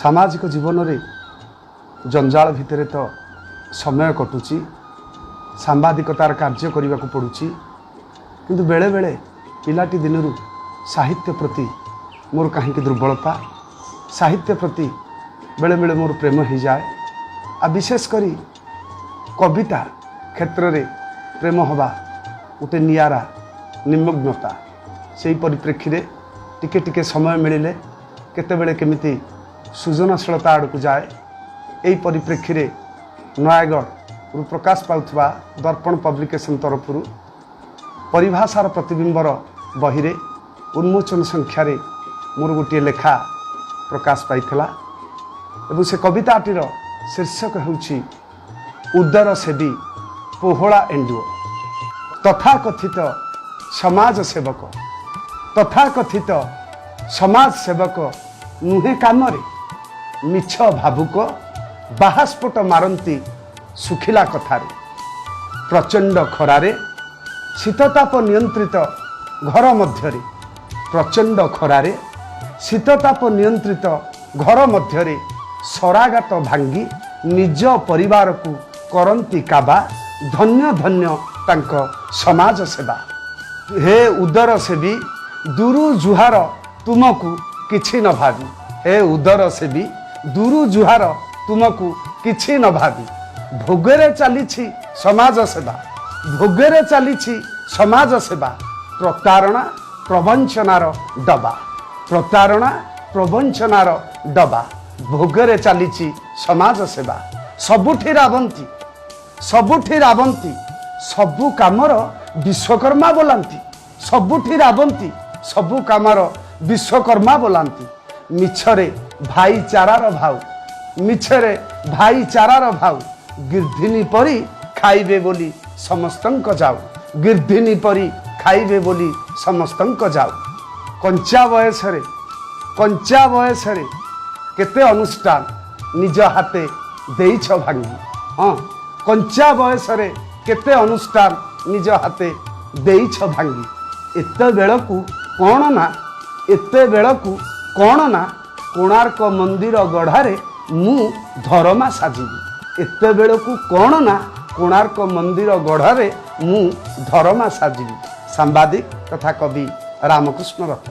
ସାମାଜିକ ଜୀବନରେ ଜଞ୍ଜାଳ ଭିତରେ ତ ସମୟ କଟୁଛି, ସାମ୍ବାଦିକତାର କାର୍ଯ୍ୟ କରିବାକୁ ପଡ଼ୁଛି, କିନ୍ତୁ ବେଳେବେଳେ ପିଲାଟି ଦିନରୁ ସାହିତ୍ୟ ପ୍ରତି ମୋର କାହିଁକି ଦୁର୍ବଳତା, ସାହିତ୍ୟ ପ୍ରତି ବେଳେବେଳେ ମୋର ପ୍ରେମ ହେଇଯାଏ। ଆଉ ବିଶେଷ କରି କବିତା କ୍ଷେତ୍ରରେ ପ୍ରେମ ହେବା ଗୋଟେ ନିଆରା ନିମଗ୍ନତା। ସେଇ ପରିପ୍ରେକ୍ଷୀରେ ଟିକେ ଟିକେ ସମୟ ମିଳିଲେ କେତେବେଳେ କେମିତି ସୃଜନଶୀଳତା ଆଡ଼କୁ ଯାଏ। ଏହି ପରିପ୍ରେକ୍ଷୀରେ ନୟାଗଡ଼ରୁ ପ୍ରକାଶ ପାଉଥିବା ଦର୍ପଣ ପବ୍ଲିକେସନ୍ ତରଫରୁ ପରିଭାଷାର ପ୍ରତିବିମ୍ବର ବହିରେ ଉନ୍ମୋଚନ ସଂଖ୍ୟାରେ ମୋର ଗୋଟିଏ ଲେଖା ପ୍ରକାଶ ପାଇଥିଲା ଏବଂ ସେ କବିତାଟିର ଶୀର୍ଷକ ହେଉଛି ଉଦର ସେବୀ ପୋହଳା ଏଣ୍ଡୁଅ। ତଥାକଥିତ ସମାଜ ସେବକ, ତଥାକଥିତ ସମାଜ ସେବକ ନୁହେଁ କାମରେ, ମିଛ ଭାବୁକ ବାହାସ୍ଫୋଟ ମାରନ୍ତି ଶୁଖିଲା କଥାରେ। ପ୍ରଚଣ୍ଡ ଖରାରେ ଶୀତତାପ ନିୟନ୍ତ୍ରିତ ଘର ମଧ୍ୟରେ, ପ୍ରଚଣ୍ଡ ଖରାରେ ଶୀତତାପ ନିୟନ୍ତ୍ରିତ ଘର ମଧ୍ୟରେ ସରାଗାତ ଭାଙ୍ଗି ନିଜ ପରିବାରକୁ କରନ୍ତି କାବା। ଧନ୍ୟ ଧନ୍ୟ ତାଙ୍କ ସମାଜ ସେବା। ହେ ଉଦର ସେବୀ ଦୁରୁ ଜୁହାର ତୁମକୁ କିଛି ନ ଭାବି, ହେ ଉଦର ସେବୀ ଦୁରୁ ଜୁହାର ତୁମକୁ କିଛି ନ ଭାବି, ଭୋଗରେ ଚାଲିଛି ସମାଜ ସେବା, ଭୋଗରେ ଚାଲିଛି ସମାଜ ସେବା। ପ୍ରତାରଣା ପ୍ରବଞ୍ଚନାର ଡବା, ପ୍ରତାରଣା ପ୍ରବଞ୍ଚନାର ଡବା, ଭୋଗରେ ଚାଲିଛି ସମାଜ ସେବା। ସବୁଠି ରାବନ୍ତି, ସବୁଠି ରାବନ୍ତି, ସବୁ କାମର ବିଶ୍ୱକର୍ମା ବୋଲାନ୍ତି, ସବୁଠି ରାବନ୍ତି, ସବୁ କାମର ବିଶ୍ୱକର୍ମା ବୋଲାନ୍ତି। ମିଛରେ ଭାଇଚାରାର ଭାଉ, ମିଛରେ ଭାଇଚାରାର ଭାଉ, ଗିର୍ଦ୍ଧିନୀ ପରି ଖାଇବେ ବୋଲି ସମସ୍ତଙ୍କ ଯାଉ, ଗିର୍ଦ୍ଧିନୀ ପରି ଖାଇବେ ବୋଲି ସମସ୍ତଙ୍କ ଯାଉ। କଞ୍ଚା ବୟସରେ, କଞ୍ଚା ବୟସରେ କେତେ ଅନୁଷ୍ଠାନ ନିଜ ହାତେ ଦେଇଛ ଭାଙ୍ଗି। ହଁ, କଞ୍ଚା ବୟସରେ କେତେ ଅନୁଷ୍ଠାନ ନିଜ ହାତେ ଦେଇଛ ଭାଙ୍ଗି, ଏତେବେଳକୁ କ'ଣ ନା, ଏତେବେଳକୁ କ'ଣ ନା କୋଣାର୍କ ମନ୍ଦିର ଗଢ଼ାରେ ମୁଁ ଧରମା ସାଜିବି, ଏତେବେଳକୁ କ'ଣ ନା କୋଣାର୍କ ମନ୍ଦିର ଗଢ଼ାରେ ମୁଁ ଧରମା ସାଜିବି। ସାମ୍ବାଦିକ ତଥା କବି ରାମକୃଷ୍ଣ ରଥ।